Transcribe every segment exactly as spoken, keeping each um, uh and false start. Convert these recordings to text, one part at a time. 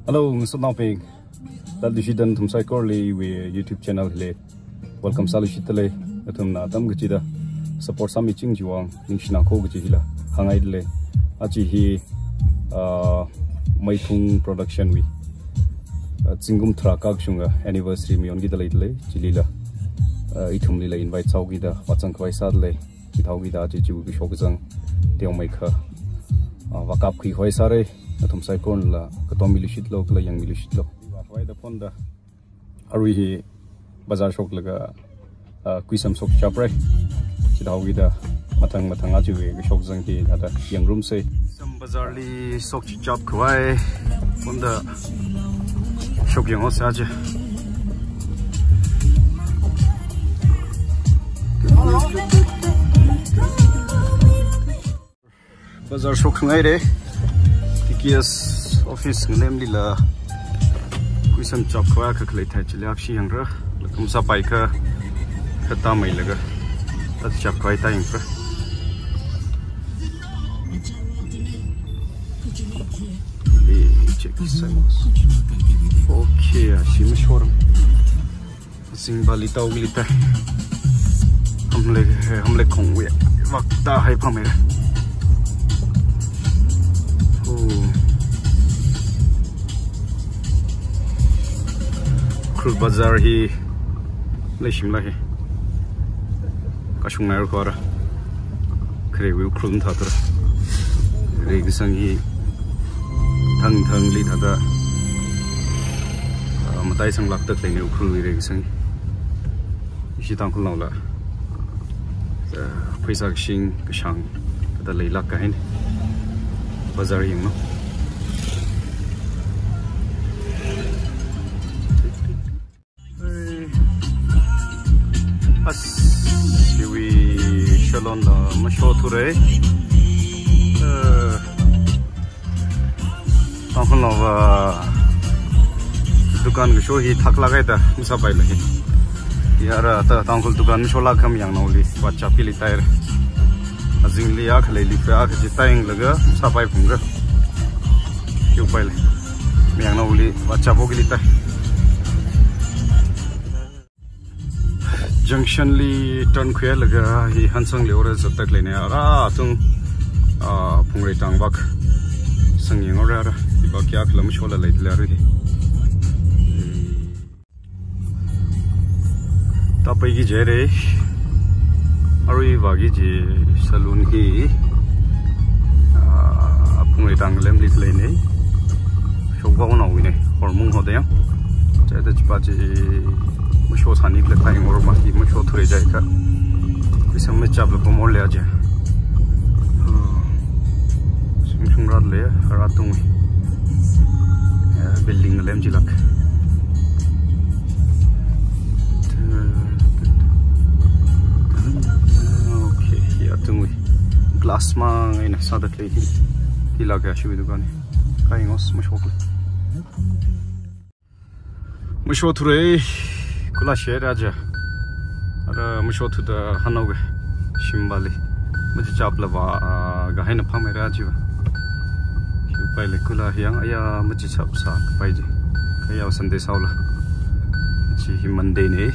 Hello, ngasotnaobing. Latluishida nathum saikorali iwui YouTube channel hili welcome sāluishitdalei. Nathumna atam kachida support sāmiching chiwui vang ningshina ko kaji hila hāngngaidalei. Aja hi, ah, Meithung Production wui, ah, zingkum tharā kakashunga anniversary mayonkida leidalei. Chilila, ah, ithumlila invite sāhaokida vāzang khavai sādalei. Chithāhaokida aja chiwui kashok kazang teomeikha, ah, vākapkhui khavai sāra. Nathum saikorala katom miluishitlo, kala yangmiluishitlo. Vākhavai da phonda. Arui hi bazar shoklaga, ah, kuisam shokchapra. Chithāhaokida mathang mathang aja chiwui kashok kazang hi thāda yangrumsa. Kuisam bazarli shokchap khavai phonda shok yanghaosa aja. Bazar shokngaira. T K S office ngalemlila kuisam chap khavai akha khalei thai, chili akhashi yangra. Laga masāpaikha, kha tāmeilaga, thāda chap khavai tāyangra. Check this out. Okay, ashi mashora. Zingvāli tāhaokida leitai. Hamlek, hamlek khongwui vak tāhai pamhaira. Oh. Ukhrul bazar hi leishimla hi. Kashungnai rukora. Kharewui Ukhrul thāda. Reikasang hi thangthangli thāda, ah, mataisang lākda khaleina Ukhrulwui reikasang. Ishi Tangkhulnaola, ah, pheisā kashing kashāng thāda leilāk kahaina. Bazar yanglu. As, iwui salon la mashothura. Eh, Tangkhulnaova dukan kasho hi thaklāk haida masāpaila hi. Yara ta Tangkhul dukan masholākha mayangnaoli vāchapki leitai. Azingli akha leili phe akha chi tāyanglaga masāpai phungra. Yupaila. Mayangnaoli vāchaphaoki leitai. Junction li turn khuilaga hi Hansangli ora zatda khaleina, ara atung, ah, Phungreitang vak. Sangyang ora ara. Hi vak kayākhala mashola leidalei ara hi. Tāpaiki jihaira. Arui vāki kaji salon hi, ah, Phungreitang lemli khaleina. Shokvaonaowuina. Hormung hoda yang. Chithāda chipa chi mashothani khala thai ngor ma hi mashothura jiakha. Kuisam machapla pamorla ja. Sung sung rālei, rātungwui. Eh, building lem chilāk. Okay, hi atungwui. Glass mang eina sāda khalei hi. Hilāk ya shiwui dukan hi. Kayāng os mashoklei. Mashothura, kula shera ja. Ara mashothuda hānao ga shimvāli. Machichapla vā, ah, kahaina pamhaira jiva. Yupaila kula hi yang aya machichap sākapai ji. Kayā Sunday sāhaola. Chi hi Monday na.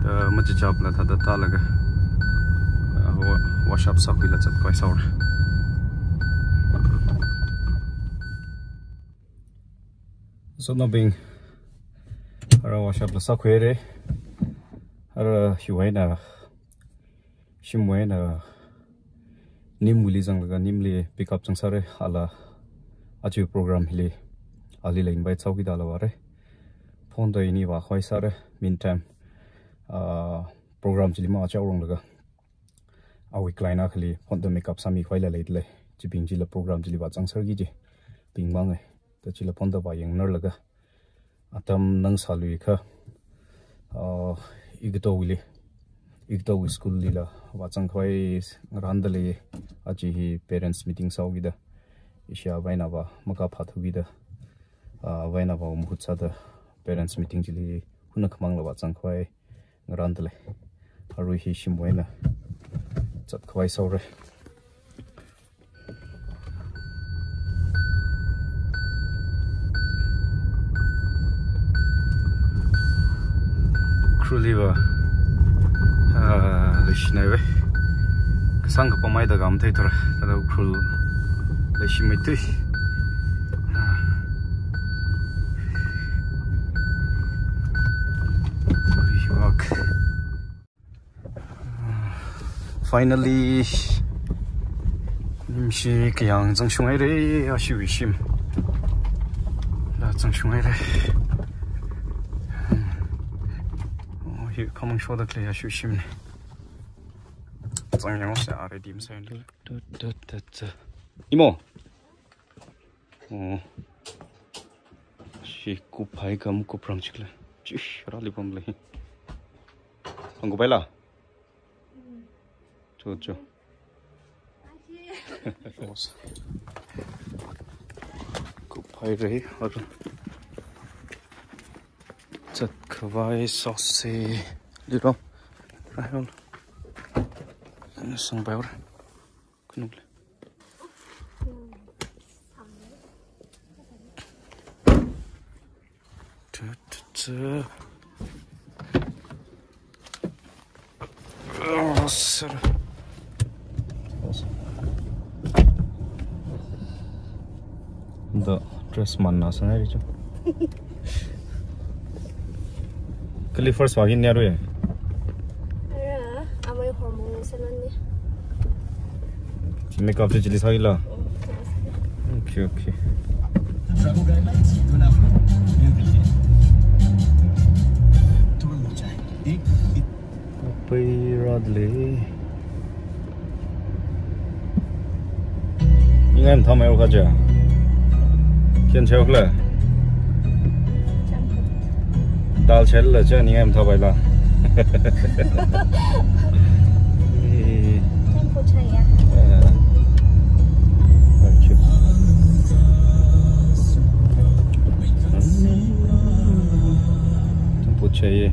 Ta machichapla thāda tālaga. Ah, wa-, wash up sākhuila zatkhavai sāhaora. Ngasotnaobing, ara wash up la sākhuira. Ara hiwui eina, shimwui eina, NIM wuili zanglaga NIM li pick up zangsāra, ala aja program hili, alila invite sāhaokida la vāra. Phonda ini vākhavai sāra, meantime, ah, program chili machaoranglaga. Awui client akhali phonda makeup sāmi khavaila leidalei. Chibing chila program chili vāzangserki ji. Bing mangai. Ta chila phonda vāyangnerlaga. Atam ngasāluikha, ah, ikathowuili, ikathowui school lila vāzang khavai ngarāndalei. Aja hi parents meeting sāhaokida. Ishi avā eina avā makaphā thukida. Ah, avā eina avā mahut sāda parents meeting chili hunakhamangla vāzang khavai ngarāndalei. Arui hi shimwui eina zatkhavai sāhaora. Ukhrul hiva, ah, leishinai ve. Kasang kapam haida kamathei thura. Thāda Ukhrul leishimeithui. Ah. Rihwak. Finally, nimshi kayāng zangshung haira, ashiwui shim. La zangshung haira. Oh, hi khamang shoda khalei ashiwui shimna. Zangyāng se are dim sa ni. Tut, tut, tut, tut. Imo. Oh. Shi kuphai kam kupram chikla. Chish, rāli pamle. Ang kuphai la? Cho, cho. Kuphai rei, or. Zatkhavai sāse. Lirong. Ai, ol. Sangbai or. Khanukle. Cha, cha, cha. Oh, sir. Da dress manna sāngai ri chu. Kali first wagin ni arui? Ara, amei hormone salon ni. Makeup tu chili sāi la? Mm. Okay, okay. Apai rādle. Ningai mathāmei ro kha cha. Khen chao khala. Dal chel la cha ningai mathāpai la. Eh. Champot chai ya. Eh. Thank you. Champot chai ye.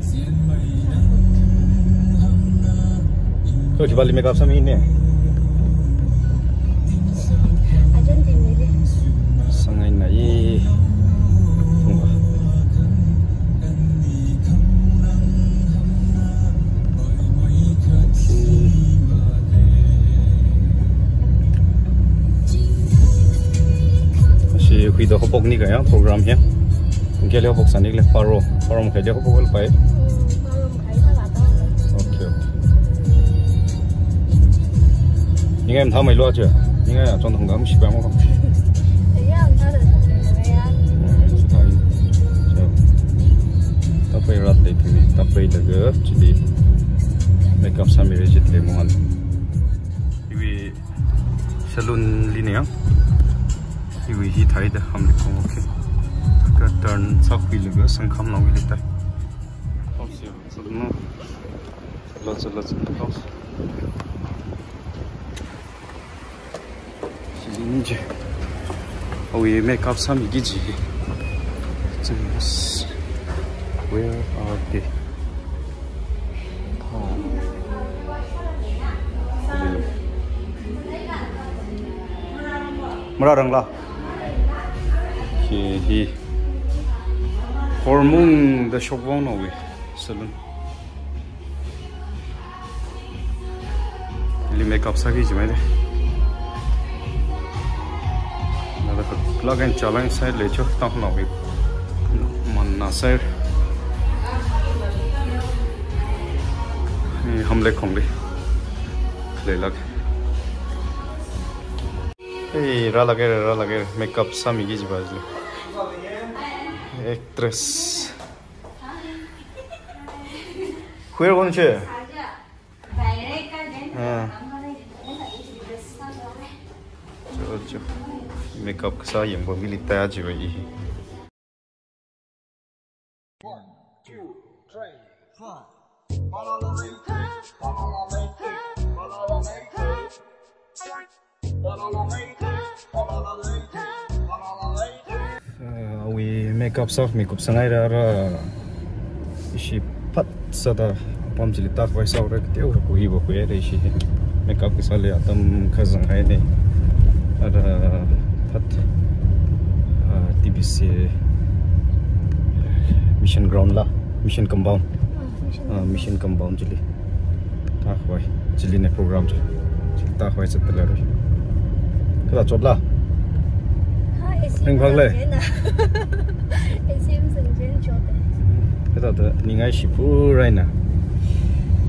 Kho chi bali makeup sāmi ne. Ajan din ni de. Sāngai na ye. Thungba. Ashi huida hopok ni kaya program hiya. Ngkele hopok sani kle paro. Paro makhai de hopok ol pai. Okay, okay. Ningai mathāmei lo cha. Ningai a chon thang dam shi pa mo. Ya, mathāda. Hmm, chi thai. So. Tapai rādle phi, tapai laga chili. Makeup sāmi re chili mo han. Iwi salon li ne ya. Iwi hi thāi da ham li kong, okay. Ka turn sākhui laga sangkham na wili thāi. Salon no. Lots and lots of couples. Chili ni je. Awui makeup sāmi ki ji. Where are they? Ah. Mara rang la. Hi, hi. Hormone da shok vang na wui salon. Li makeup sāki ji mai de. Nada ka la kan chalang side le cho tang na wui. Manna side. Ni hamle khong de. Khalei lak. Hey, rālak e, rālak e, makeup sāmi ki ji ba ji. Actress. Where won't you? Ah. Cho, cho. Makeup kasā yangbo mili ta ji ba i. One, two, three, four. Uh, awui makeup sāmi kupsang haira, ara ishi phat sāda apam chili tak vai sāra, teo ra kuhi ba kuya da ishi. Makeup kasā le atam kazang hai ne. Ara phat, ah, T B C Mission Ground la, Mission Compound. Ah, mission compound chili tākhavai. Chili ne program chi. Chili tākhavai zatdalei. Kathāda chotla? Ha, A C ringphālei. A C masangchina chote. Kathāda ningai shipur eina.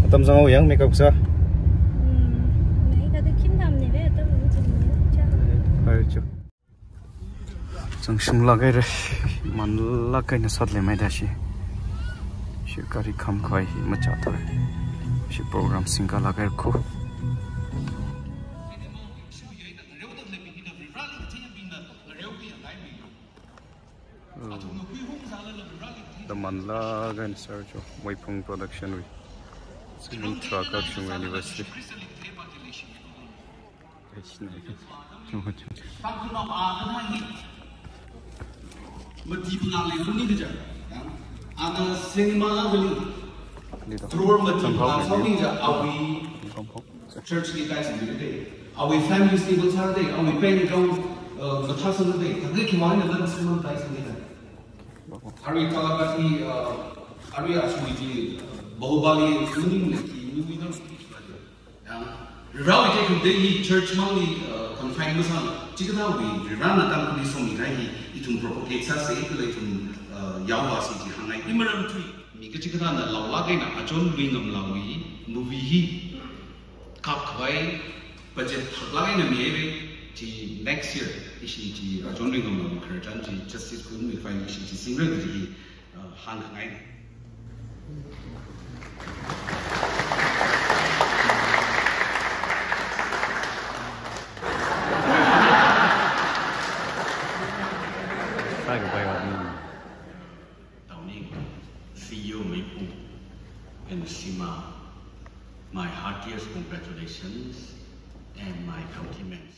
Atam zanghaowa yang makeup sā. Hmm, maikathā khim tamni ve, atam zangchina. Hai chu. Zangshunglāk haira, manlāk eina sāda leimeida shi. Shi gari khamkhavai hi machāthura. Shi program singkhalāk haira khu. Oh. Da manlāk eina sāra chu, Maiphung Production wui. Zingkum tharā kashung anniversary. Tangkhul nao akha hi mati pala leilungli kaja. Ana cinema akhali crore mati pala sāmi kaja, awui church li taisangda lei. Awui family stable sāda lei, awui bank account, uh, mathāsangda lei. Thāda khiwui eina lan cinema taisangda lei. Arui Talapati, uh, arui asui ji, uh, Bahubali, movie ni ki, movie dang. Yang, Varewui tekhamatei hi church mangli, uh, confine masāla, chikathāwui Varena Tangkhulli somikahai hi, ithum propagate sāsa, kala ithum, uh, yaovāsa chi hāngngai. Imaram tui, mi kachikathāna laolāk eina Ajahn Luingamlawui movie hi kapkhavai budget thaklāk eina mihaira, chi next year, ishi chi Ajahn Luingamlawui khararchan chi justice khuimikhavaili ishi chi singra kaji hi, uh, hāngkhangaina. Tauning, C E O Maiphung, and Sima, my heartiest congratulations and my compliments.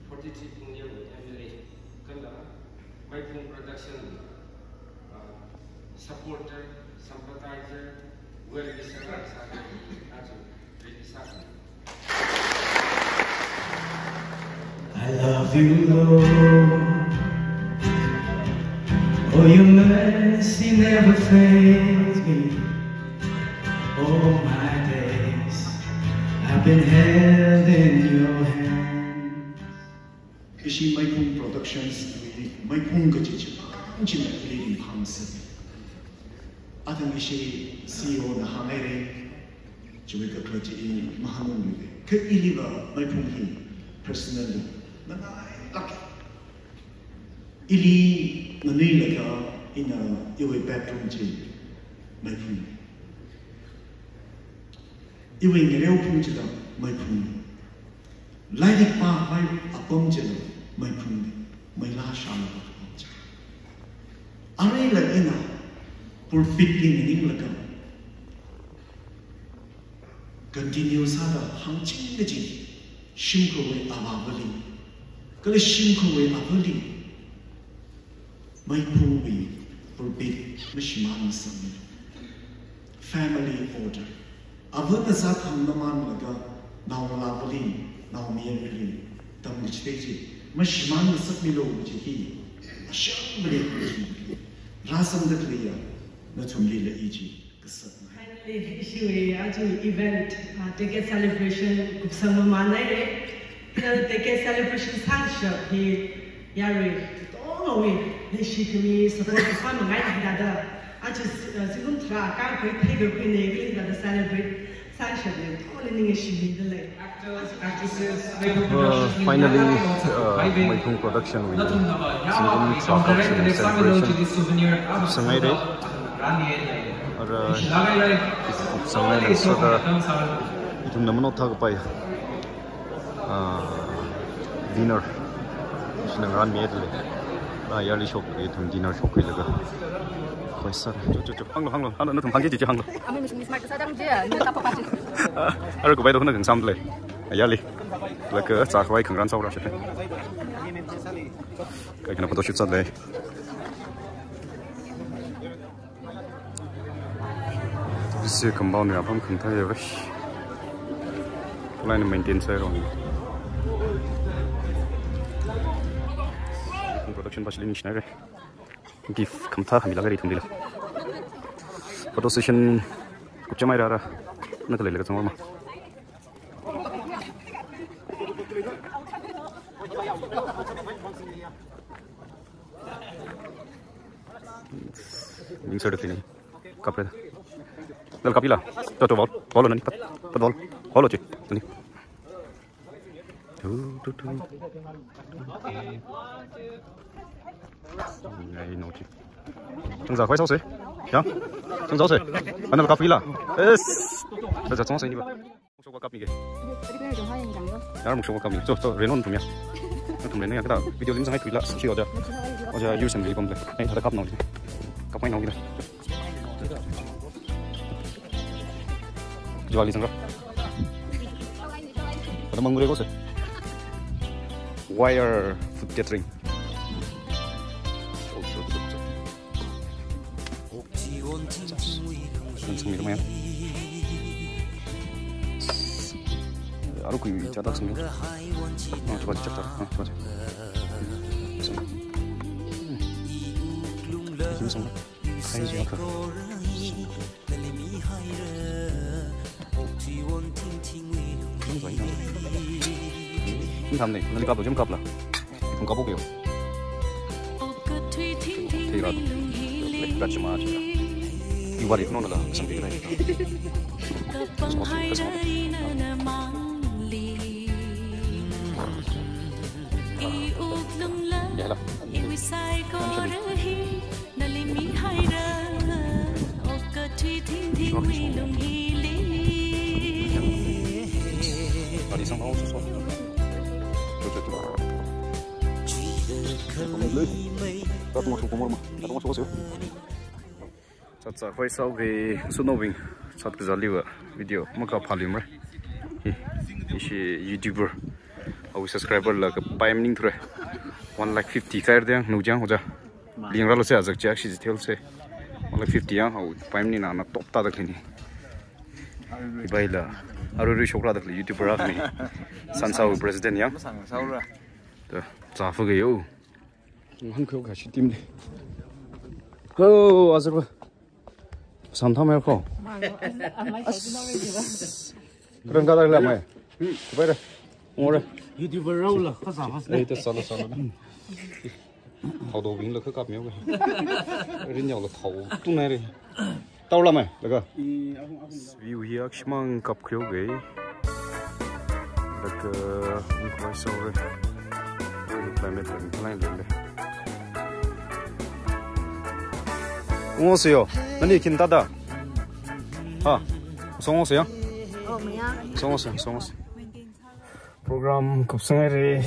Forty-three Phungyang family, kala Maiphung Production, uh, supporter, sympathizer, well wisher, aja release sākahai. I love you, Lord. Oh, your mercy never fails me. All my days I've been held in your hand. Ishi Maiphung Productions, Maiphung kaji chi pāng china ili ringphāngasaka. Athang ishi C E O na hānghaira, chiwui kakhalat chi i mahāngungluira. Kha iliva Maiphung hi personally nganāilāka. Ili nganuilakha ina iwui bedroom chi Maiphung. Iwui ngareo phung chida Maiphung. Lairik pākhavai apam chila Maiphung, meilā shālaga apam chi. Aruila ina pulpit li nganinglaga continue sāda hāngching kaji shimkhurwui avāvali, kala shimkhurwui avāli, Maiphungwui pulpit mashimān ngasakmi. Family order. Avana zat hāngmamānlaga naongalāvali, naomayarvali tamkachithei chi mashimān ngasakmilu kaji hi ashangvali. Rāsangda khaleiya nathumlila i chi kasā. Finally, ishiwui aja event, uh, decade celebration kupsang mamānhaira. Hina decade celebration sāshap hi yarui katongawui leishikhami support kasā mangai hithāda aja, uh, zingkum tharā kakhui theikakhuina kali hithāda celebrate sāshap hi katongawui ningshimida lei. Uh, finally, uh, Maiphung Production wui zingkum tharā kakhui celebration kupsanghaira. Ara, kupsanghaira sāda ithumna manothā kapai, uh, dinner shina ngarānmida lei. Rāyarli shoklaga ithum dinner shokkhuilaga khuisāra. Chu, chu, chu. Hānglu, hānglu. Hānglu, nathum hāngki kaji chi hānglu. Ara, kubai da huna kang samda lei. Ayarli. Laga zākhavai khangarān sāhaora shit. Kaikhana photo shoot sālei. This is compound ya, apam khamathā ya, guys. Line maintain sāhaira. Production pa shilin shinaire. Gift khamathā khami laga ri thumli la. Photo session kupchamai rāra. Nathālei laga zanghaoma. Ning sir kini. Kapre. Dal kapila. To, to, bol. Bol nani. Pat, pat bol. Bol chi. Nani. Tu, tu, tu. Ngai no chi. Chang zākhavai sāhaose. Ya. Chang zāhaose. Anal kapila. Yes. Zā zā chang sāni ba. Mukshok kap ni ke. Yar mukshok kap ni. So, so, renon tum ya. Tum renon ya, kita video lim sangai tuila, si oja. Oja, yur sem ri pom le. Ai, thāda kap nao. Kapmai nao kita. Diwali sangra. Pada mangure ko se. Wire food catering. Oh, so, so, so. Nang sangmi maya. Aru kui chāda sangmi. Ah, coba cek, cek. Ah, coba cek. Sangmi. Sangmi, sangmi. Hai, siapa? Ini thamne, nali kaplo, jam kapla. Ithum kapo keo. Thira. Rachma. Iwari no nala, sampai rai. Kasmati, kasmati. Ya lah. Zāzākhavai sāhaoki, shanao bing, shat kazāliva video makaphalimra. Hi, ishi YouTuber, awui subscriber la kapai maningthura. One lakh fifty kahaira dang, nu jang hoja. Lingralo se, azak jak shi detail se. One lakh fifty yang, awui pai maningna, na top tāda khani. Ibai la, arui rui shokra da khani YouTuber akhani. Sansawui president yang. Masang saura. Ta, zāfa keo. Hāngkhui kashi team de. Ho, azar ba. Samtha mai ko. Kurang kata la mai. Bai re. Ngore. YouTuber rao la, kazā mas. Eh, ta sālo, sālo. Thao do wing la kakap meo. Rin yao la thao tu nai re. Tao la mai, laga. View hi akshimang kap kyo ge. Laga, ni khavai sāhaora. Climate la, ni khalai le le. Ungose yo, nani kin tada. Ha, songose ya? Oh, maya. Songose, songose. Program kupsang haira.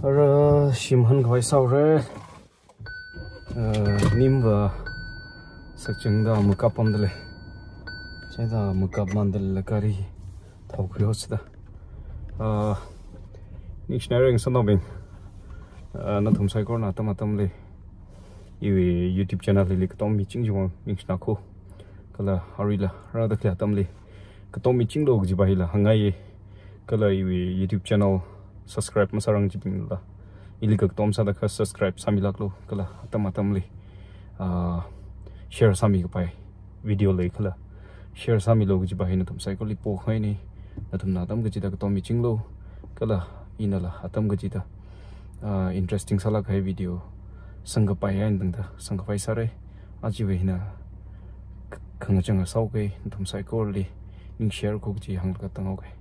Ara shim hāngkhavai sāhaora. Eh, nimva sakchangda makap pamdalei. Chida makap mandalei la gari thaokhui haosida. Ah, ningshinaira shanao bing. Ah, nathum saikorana atam atamli iwui YouTube channel hili katom miching jiwang ningshina ko. Kala aruila rāda khalei atamli katom michinglo kajiva hila hāngngai. Kala iwui YouTube channel subscribe masārang chibingla, ili katom sāda kha subscribe sāmilāklo, kala atam atamli, ah, share sāmikapai video leikhala share sāmilo kajiva hi nathum saikorali pokhaini. Nathumna atam kachida katom michinglo, kala inala atam kachida, ah, interesting sālāk kahai video sangkapai eina tangda sangkhavai sāra. Ajawui eina k-, khangachang sāhaoki, nathum saikorali ningshare ko kaji hānglaga tānghaoki.